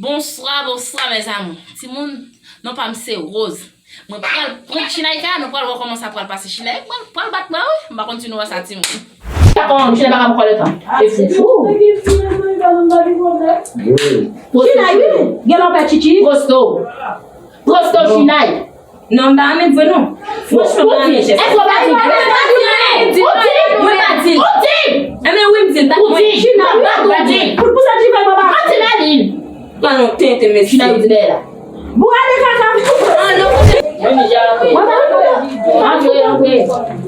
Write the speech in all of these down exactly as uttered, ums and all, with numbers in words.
Bonswa, bonswa, mes amours. Timoun, non pa m se Rose. Mwen pral prank Chinay ka, nou pral wè kòman sa pral pase. Chinay pral, pral bat mwen, wi. M pa konn si nou wè sa, timoun. Chinay pa ka pran letan. E fou, fou. Chinay, wi. Gen lòpè chichi. Kosto. Kosto, Chinay. Non, m pa renmen vre non. Franchman, m pa renmen chèf. Èske w pa di? Mwen pa di. Mwen pa di. Ou di. Enben wi, m di l, pa mwen. Ou di. Chinay, ou pa di. Pou, pou sa Chinay pa ba. Ou di Merlin. Pa non, tenten, mesye. Chinay, ou di Bella. Bourade kaka. Ah, non, kote. Mwen pa renmen. Antre, antre.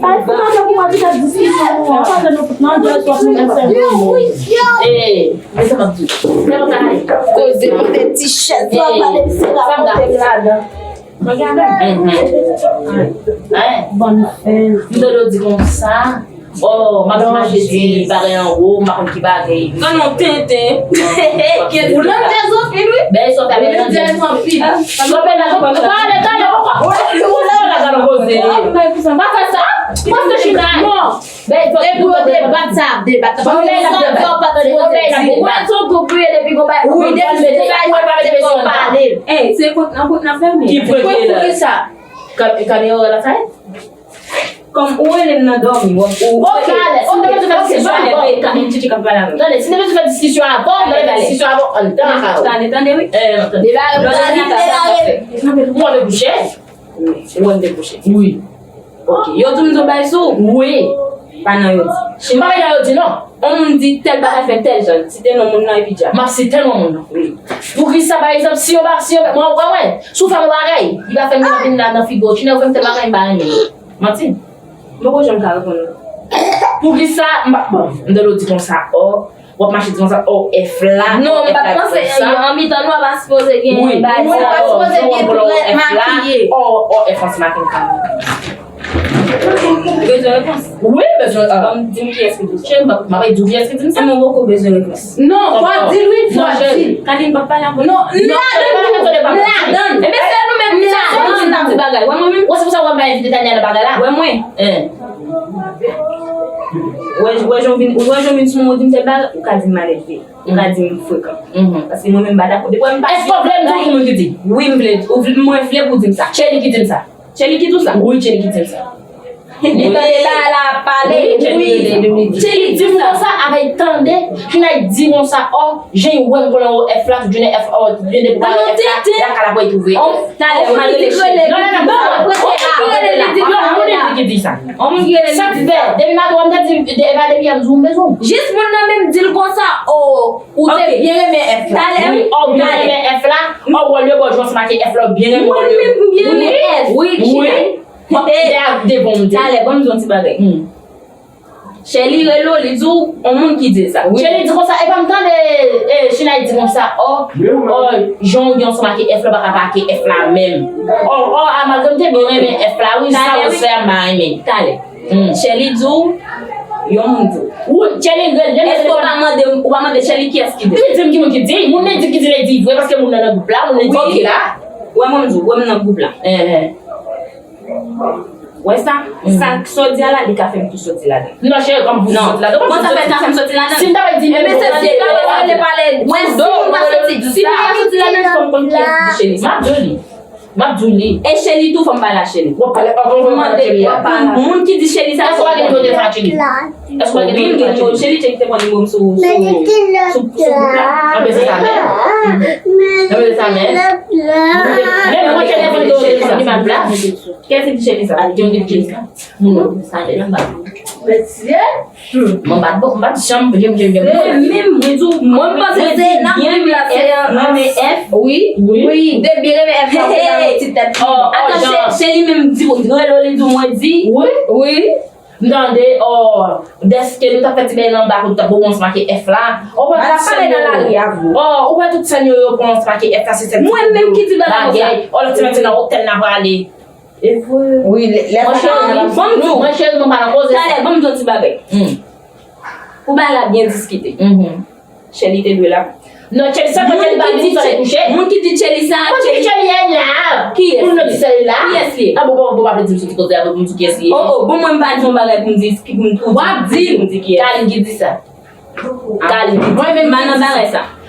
Pa fè pou mwen, pou diskisyon. Pa fè nou, non, jès wap nou fè. Eh, men sa m ap di. Koze, mete ti chèz la, pale, se rakonte m ladan. Mhm. Hein? Bonne fête. M tande w di konsa. Oh, m ap mache di bagay anwo, m pa konn ki bagay. An non, tenten. Ou nan dezòd, wi. Ben, sa fè mwen nan dezòd. Tande, tande, tande, tande. Pa fè sa. Pase Chinay. Non. Epi yo debat sa, ap debat. Paske sa yo pa t poze di. Mwen tonton kriye depi gon bagay. Wi, depi se sa yo pa t pale. Ey, se kont nan kont nan fèmen. Ki prank li la? Poukisa? Kamera la sa ye? Kòm ou rele m nan dòmi, w ap ou. Ok, talè, si n te bezwen fè diskisyon avan. Tande, si n te bezwen fè diskisyon avan, n te fè diskisyon avan anndan lakay ou. Tande, tande, wi. Debare, debare. Ou ap kouche? Ou wè m te kouche? Wi. Ok. Yo di w m di yon bagay sou ou? Wi. Pa nan yo di. M pa nan yo di non. On moun di tèl bagay fè tèl jan. Site non moun nan epi dja. M ap site non moun nan. Wi. Poukisa, pa egzanp, si yo pa, si yo, mwen, mwen, mwen, si w fè m yon bagay, li pa fè m vin la nan figi w, Chinay, ou fè m tèl bagay, m pa renmen l. Manti. M poko janm ka reponn ou. Poukisa, m pa, bon, m tande w di konsa, ò, w ap mache di konsa, ò, F la, non, m pa t panse, an mitan nou, a pa sipoze gen bagay sa. Wi, pa sipoze gen plant makiye. Ò, ò, F la se makiye kanmenm. Bezwen repons? Wi, bezwen, ah. Bon, di m kiyès ki di w sa. Cheri, m ap, m ap di w kiyès ki di m sa. Mwen poko bezwen repons. Non, fò di l wi, fò di l. Kalin, pa pale avè m. Non, m ladann tou, m ladann. Ebyen, se nou menm ki sa, se nou menm ki di bagay. Wè mwen menm? Wè, se pou sa w pa envite Tania nan bagay la. Wè mwen. Wè, wè jan w vin, wè jan w vin sou mwen, w di m tèl bagay, ou ka di m malelve. Ou ka di m frekan. Paske mwen menm m pa dakò. Depi m pa... Èske w vle m di w ki moun ki di? Wi, m vle, ou vle, mwen vle pou w di m sa. Chelly ki di m sa. Chelly ki di w sa? Wi, Chelly ki di m sa. Li tande bagay la ap pale. Wi, Chelly ki di m sa. Chelly di m konsa, avèk tande, Chinay di konsa, ò, jan l wè m konnen F la, tout jounen F, ò, tout jounen depi w pale F la, lakay la pou l twouve. Talè, malgre li rele. Non, non, non, non, on moun ki rele, li di, non, on moun ki di sa. On moun ki rele, li di sa. Sa k fè, depi maten, w ap di, de, depi yè, m di w m bezwen w. Jis moun nan menm di l konsa, o, ou te byen renmen F la. Talè, wi, o, byen renmen F la. O, wòl yo ba w jwè ansanm ak F la, w byen renmen wòl yo. Mwen menm, m byen renmen F. Wi, wi. Talè, ban m di w yon ti bagay. Shelly rele w, li di w, on moun ki di l sa. Wi. Shelly di konsa, epa m tande, e, Chinay di konsa, o, o, jan w gen ansanm ak F la, pa ka pa ak F la menm. O, o, a malgre m te byen renmen F la, wi, sa w fè a m pa renmen. Talè. Shelly di w, yon moun di w. Wi, Shelly rele. Èske w pa mande, ou pa mande Shelly kiyès ki di l? Li di m ki moun ki di, moun nan di ki di, li di vre, paske moun nan nan gwoup la, moun nan di ki la. Wè mwen m di w, wè m nan gwoup la. Wè sa? Sa, sa w di a la, li ka fè m tou soti ladan. Non, cheri, kòman pou soti ladan? Kòman sa fè l ka fè m soti ladan? Si m ta pral di, men se si l pa pale, pale. Mwen, si m pa soti, si m pa soti ladan, fò m konn kiyès ki di Shelly sa. M ap di w li. M ap di w li. E Shelly tou, fò m pale a Shelly. W ap pale, w ap pale a Shelly. Moun ki di Shelly sa, èske w pa gen nimewo telefòn a Shelly? Èske w pa gen nimewo telefòn a Shelly? Shelly te pran nimewo m sou, sou, sou, sou gwoup la. Anben se sa menm. Anben se sa menm. Men mwen telefòn yo telefòn li pa plas. Kiyès ki di Shelly sa? Gen moun ki di Shelly sa. Moun yo sa menm. Mesye. Mwen pa t bon, mwen pa t janm, janm, janm, janm. Se menm, mwen di w, mwen panse se nan gwoup la, se an, an F. Wi, wi. Depi renmen F la, ou te nan ti tèt. Atann, Shelly menm di w, rele w, li di w, mwen di. Wi, wi. M tande, o, dèske nou t ap fè ti bagay nan bak, ou t ap bon ansanm ak F la. O, ou wè tout sèn yo. O, ou wè tout sèn yo, yo bon ansanm ak F la, se sèn ti bagay. Mwen menm ki di bagay konsa. O, lòt semèn se nan otèl n a prale. E vre. Wi, lè, lè sa. Mwen cheri, ban m di w. Mwen cheri, mwen pa nan koze sa. Talè, ban m di w ti bagay. Pou bagay la byen diskite. Shelly te dwe la. Non, Shelly, sa pa Shelly pa vini, sa l kouche. Moun ki di Shelly sa, moun ki di Shelly a la. Kiyès? Moun nan di Shelly la. Kiyès li ye? A bon, bon, bon, pa vle di m soti kote avè w pou m di kiyès li ye. O, o, bon, mwen m pa di yon bagay pou m di, pou m di kiyès. W ap di, Kalin ki di sa. Kalin ki di. Mwen menm m pa nan bagay sa.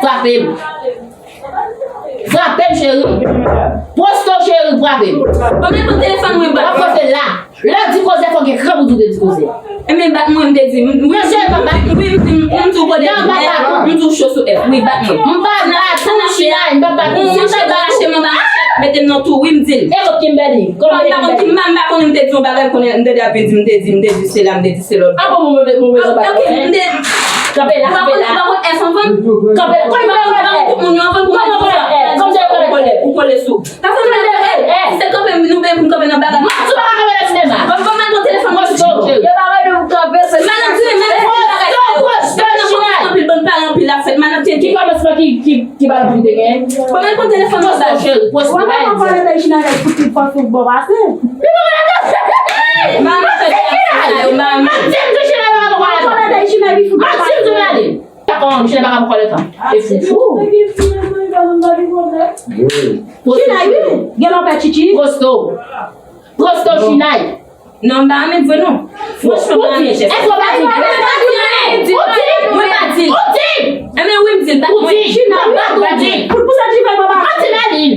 Frape m. Frape m, cheri. Poste w, cheri, frape m. Ban m pran telefòn mwen, bat. W ap poste la. Lè w di koze, fòk gen kran pou di w te di koze. Ebyen, bat mwen, m te di. Mesye, pa bat. Wi, m di, m di w kote. Non, pa bat. M di w cho sou F. Wi, bat mwen. M pa bat ou, Chinay, m pa bat ou. Si m te bat ou, m pa mete nan tou, wi, m di l. E kot Kimberly? Kòman Kimberly? M pa konn, m pa konn, m te di yon bagay, m konnen, m te di ap vin di, m te di, m te di se la, m te di se lòt. Ah bon, bon, bon, bon, bon, ok, m te Kanpe la, kanpe la. Ou pa konn F anvan? Kanpe la. Kòman ou konn F? Tout moun yo anvan pou mwen di sa. Kòman ou konn F? Ou kole sou. Paske nou menm, eh, se kanpe, nou menm pou n kanpe nan bagay. Mwen tou pa ka kanpe nan sinema. Ban m, ban m al pran telefòn mwen. Poste w, cheri. Yo pa rele ou kanpe, se madanm di, men bagay sa yo. Poste w, poste w, Chinay. Anpil, bann pale anpil ap fèt. Madanm tenten. Ki kòmansman ki, ki, ki pale anpil te gen? Ban m al pran telefòn mwen. Poste w, cheri, poste w. Ou pa konn pale nan Chinay, fout li fò sou bò pase. Madanm fè de aksyon sa yo, madanm. Madanm di Chinay pa ka pale. Madanm di Chinay pa ka pale tan. E fou. Chinay, wi. Gen lòpè chichi. Poste w. Poste w, Chinay. Non, m pa renmen vre non. Franchman, m pa renmen chèf. Èske w pa di? Mwen pa di. Mwen pa di. Ou di. Mwen pa di. Ou di. Enben wi, m di l, bat mwen. Ou di. Chinay, wi. Ou di. Pou, pou sa Chinay pa bat. Ou di, Madeline.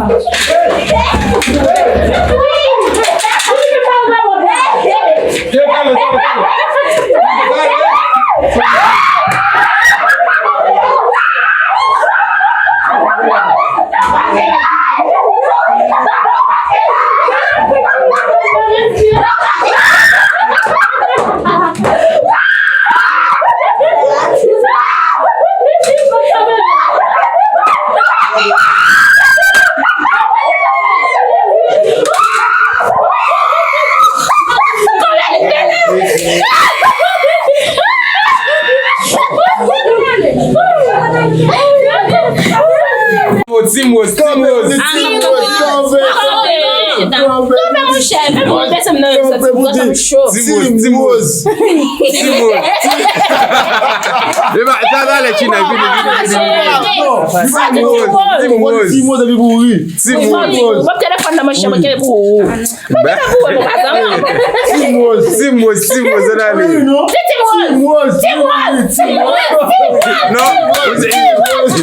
Team Rose, Team Rose. Kanpe, kanpe, kanpe, kanpe, kanpe, monchè, menm mwen pèsonn nan menm santi mwen cho. Team Rose, Team Rose. Team Rose. Epa, sa talè China, vini, vini, vini, vini. Team Rose, Team Rose. Team Rose epi pou ri. Team Rose. Wap telefòn nan monchè, mwen kele pou ou. Mwen kele pou ou, mwen pa zanmi. Team Rose. Team Rose, Team Rose, ann ale. Se Team Rose. Team Rose. Team Rose. Team Rose. Non, Team Rose.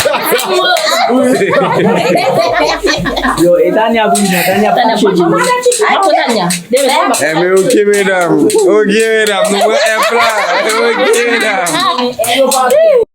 Yo, e Tania pou li, non, Tania pa cheri. Tania. Enben, ok, medam. Ok, medam. Nou pran F la. Ok, medam.